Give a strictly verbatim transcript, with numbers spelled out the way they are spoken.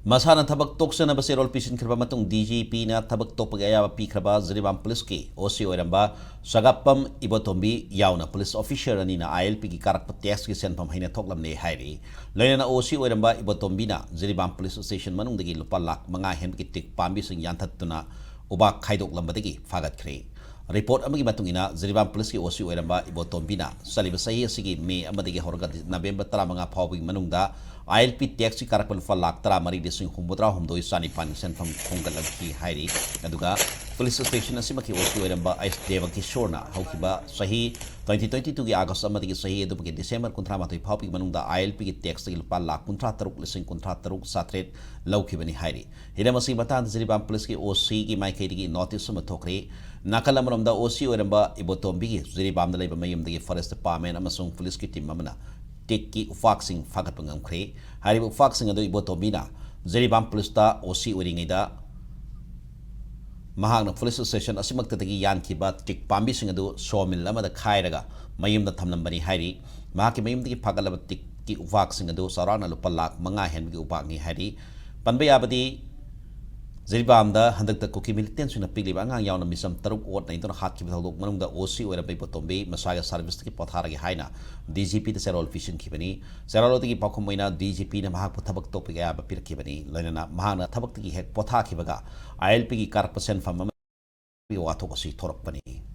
ꯃꯁꯥꯅ ꯊꯕꯛ ꯇꯣꯛꯆꯅꯕ ꯆꯦꯔꯣꯜ ꯄꯤꯁꯤꯟꯈ꯭ꯔꯕ ꯃꯇꯨꯡ, ꯗꯤ ꯖꯤ ꯄꯤꯅ ꯊꯕꯛ ꯇꯣꯛꯄꯒꯤ ꯑꯌꯥꯕ ꯄꯤꯈ꯭ꯔꯕ ꯖꯤꯔꯤꯕꯥꯝ ꯄꯨꯂꯤꯁꯀꯤ ꯑꯣ ꯁꯤ ꯑꯣꯏꯔꯝꯕ ꯁꯒꯥꯞꯄꯝ ꯏꯕꯣꯇꯣꯝꯕꯤ ꯌꯥꯎꯅ ꯄꯨꯂꯤꯁ ꯑꯣꯐꯤꯁꯔ ꯑꯅꯤꯅ ꯑꯥꯏ ꯑꯦꯜ ꯄꯤꯒꯤ ꯀꯥꯔꯛꯄ ꯇꯦꯛꯁꯀꯤ ꯁꯦꯟꯐꯝ ꯍꯦꯟꯅ ꯊꯣꯛꯂꯝꯂꯦ ꯍꯥꯏꯔꯤ꯫ ꯂꯣꯏꯅꯅ ꯑꯣ ꯁꯤ ꯑꯣꯏꯔꯝꯕ ꯏꯕꯣꯇꯣꯝꯕꯤꯅ ꯖꯤꯔꯤꯕꯥꯝ ꯄꯨꯂꯤꯁ ꯁ꯭ꯇꯦꯁꯟ ꯃꯅꯨꯡꯗꯒꯤ ꯂꯨꯄꯥ ꯂꯥꯈ ꯃꯉꯥ ꯍꯦꯟꯕꯒꯤ ꯇꯤꯛ ꯄꯥꯝꯕꯤꯁꯤꯡ ꯌꯥꯟꯊꯠꯇꯨꯅ ꯎꯕꯥꯛ ꯈꯥꯏꯗꯣꯛꯂꯝꯕꯗꯒꯤ ꯐꯥꯒꯠꯈ꯭ꯔꯦ꯫ ꯔꯤꯄꯣꯔꯠ ꯑꯃꯒꯤ ꯃꯇꯨꯡ ꯏꯟꯅ, ꯖꯤꯔꯤꯕꯥꯝ ꯄꯨꯂꯤꯁꯀꯤ ꯑꯣ ꯁꯤ ꯑꯣꯏꯔꯝꯕ ꯏꯕꯣꯇꯣꯝꯕꯤꯅ ꯆꯠꯂꯤꯕ ꯆꯍꯤ ꯑꯁꯤꯒꯤ ꯃꯦ ꯑꯃꯗꯒꯤ ꯍꯧꯔꯒ ꯅꯕꯦꯝꯕꯔ ꯇꯔꯥꯃꯉꯥ ꯐꯥꯎꯕꯒꯤ ꯃꯅꯨꯡꯗ ꯑꯥꯏ ꯑꯦꯜ ꯄꯤ ꯇꯦꯛꯁꯀꯤ ꯀꯥꯔꯛꯄ ꯂꯨꯄꯥ ꯂꯥꯈ ꯇꯔꯥꯃꯔꯤ ꯂꯤꯁꯤꯡ ꯍꯨꯝꯐꯨꯇꯔꯥ ꯍꯨꯝꯗꯣꯏ ꯆꯥꯅꯤꯄꯥꯟꯒꯤ ꯁꯦꯟꯐꯝ ꯈꯣꯝꯒꯠꯂꯛꯈꯤ ꯍꯥꯏꯔꯤ꯫ ꯑꯗꯨꯒ ꯄꯨꯂꯤꯁ ꯁ꯭ꯇꯦꯁꯟ ꯑꯁꯤꯃꯛꯀꯤ ꯑꯣ ꯁꯤ ꯑꯣꯏꯔꯝꯕ ꯑꯩꯁ ꯗꯦꯕꯀꯤꯁꯣꯔꯅ ꯍꯧꯈꯤꯕ ꯆꯍꯤ twenty twenty-twoꯒꯤ ꯑꯥꯒꯁ ꯑꯃꯗꯒꯤ ꯆꯍꯤ ꯑꯗꯨꯃꯛꯀꯤ ꯗꯤꯁꯦꯝꯕꯔ ꯀꯨꯟꯊ꯭ꯔꯥ ꯃꯥꯊꯣꯏ ꯐꯥꯎꯕꯒꯤ ꯃꯅꯨꯡꯗ ꯑꯥꯏ ꯑꯦꯜ ꯄꯤꯒꯤ ꯇꯦꯛꯁꯇꯒꯤ ꯂꯨꯄꯥ ꯂꯥꯈ ꯀꯨꯟꯊ꯭ꯔꯥ ꯇꯔꯨꯛ ꯂꯤꯁꯤꯡ ꯀꯨꯟꯊ꯭ꯔꯥ ꯇꯔꯨꯛ ꯆꯥꯇ꯭ꯔꯦꯠ ꯂꯧꯈꯤꯕꯅꯤ ꯍꯥꯏꯔꯤ꯫ ꯍꯤꯔꯝ ꯑꯁꯤꯒꯤ ꯃꯇꯥꯡꯗ ꯖꯤꯔꯤꯕꯥꯝ ꯄꯨꯂꯤꯁꯀꯤ ꯑꯣ ꯁꯤꯒꯤ ꯃꯥꯏꯀꯩꯗꯒꯤ ꯅꯣꯇꯤꯁ ꯑꯃ ꯊꯣꯛꯈ꯭ꯔꯦ꯫ ꯅꯥꯀꯜ ꯑꯃꯔꯣꯝꯗ ꯑꯣ ꯁꯤ ꯑꯣꯏꯔꯝꯕ ꯏꯕꯣꯇꯣꯝꯕꯤꯒꯤ ꯖꯤꯔꯤꯕꯥꯝꯗ ꯂꯩꯕ ꯃꯌꯨꯝꯗꯒꯤ ꯐꯣꯔꯦꯁ ꯗꯤꯄꯥꯔꯠꯃꯦꯟ ꯑꯃꯁꯨꯡ ꯄꯨꯂꯤꯁꯀꯤ ꯇꯤꯝ ꯑꯃꯅ ꯇꯤꯛꯀꯤ ꯎꯄꯥꯛꯁꯤꯡ ꯐꯥꯒꯠꯄ ꯉꯝꯈ꯭ꯔꯦ꯫ ꯍꯥꯏꯔꯤꯕ ꯎꯄꯥꯛꯁꯤꯡ ꯑꯗꯨ ꯏꯕꯣꯇꯣꯝꯕꯤꯅ ꯖꯤꯔꯤꯕꯥꯝ ꯄꯨꯂꯤꯁꯇ ꯑꯣ ꯁꯤ ꯑꯣꯏꯔꯤꯉꯩꯗ ꯃꯍꯥꯛꯅ ꯄꯨꯂꯤꯁ ꯁ꯭ꯇꯦꯁꯟ ꯑꯁꯤꯃꯛꯇꯗꯒꯤ ꯌꯥꯟꯈꯤꯕ ꯇꯤꯛ ꯄꯥꯝꯕꯤꯁꯤꯡ ꯑꯗꯨ ꯁꯣ ꯃꯤꯜ ꯑꯃꯗ ꯈꯥꯏꯔꯒ ꯃꯌꯨꯝꯗ ꯊꯝꯂꯝꯕꯅꯤ ꯍꯥꯏꯔꯤ꯫ ꯃꯍꯥꯛꯀꯤ ꯃꯌꯨꯝꯗꯒꯤ ꯐꯥꯒꯠꯂꯕ ꯇꯤꯛꯀꯤ ꯎꯄꯥꯛꯁꯤꯡ ꯑꯗꯨ ꯆꯥꯎꯔꯥꯛꯅ ꯂꯨꯄꯥ ꯂꯥꯈ ꯃꯉꯥ ꯍꯦꯟꯕꯒꯤ ꯎꯄꯥꯛꯅꯤ ꯍꯥꯏꯔꯤ꯫ ꯄꯟꯕ ꯌꯥꯕꯗꯤ, ꯖꯤꯔꯤꯕꯥꯝꯗ ꯍꯟꯗꯛꯇ ꯀꯨꯀꯤ ꯃꯤꯂꯤꯇꯦꯟꯁꯤꯡꯅ ꯄꯤꯛꯂꯤꯕ ꯑꯉꯥꯡ ꯌꯥꯎꯅ ꯃꯤꯆꯝ ꯇꯔꯨꯛ ꯑꯣꯠ ꯅꯩꯗꯨꯅ ꯍꯥꯠꯈꯤꯕ ꯊꯧꯗꯣꯛ ꯃꯅꯨꯡꯗ ꯑꯣ ꯁꯤ ꯑꯣꯏꯔꯝꯕ ꯏꯕꯣꯇꯣꯝꯕꯤ ꯃꯁꯥꯒꯤ ꯁꯥꯔꯚꯤꯁꯇꯒꯤ ꯄꯣꯊꯥꯔꯒꯦ ꯍꯥꯏꯅ ꯗꯤ ꯖꯤ ꯄꯤꯗ ꯆꯦꯔꯣꯜ ꯄꯤꯁꯤꯟꯈꯤꯕꯅꯤ꯫ ꯆꯦꯔꯣꯜ ꯑꯗꯨꯒꯤ ꯄꯥꯎꯈꯨꯝ ꯑꯣꯏꯅ ꯗꯤ ꯖꯤ ꯄꯤꯅ ꯃꯍꯥꯛꯄꯨ ꯊꯕꯛ ꯇꯣꯛꯄꯒꯤ ꯑꯌꯥꯕ ꯄꯤꯔꯛꯈꯤꯕꯅꯤ꯫ ꯂꯣꯏꯅꯅ ꯃꯍꯥꯛꯅ ꯊꯕꯛꯇꯒꯤ ꯍꯦꯛ ꯄꯣꯊꯥꯈꯤꯕꯒ ꯑꯥꯏ ꯑꯦꯜ ꯄꯤꯒꯤ ꯀꯥꯔꯛꯄ ꯁꯦꯟꯐꯝ ꯑꯃꯒꯤ ꯋꯥꯊꯣꯛ ꯑꯁꯤ ꯊꯣꯔꯛꯄꯅꯤ꯫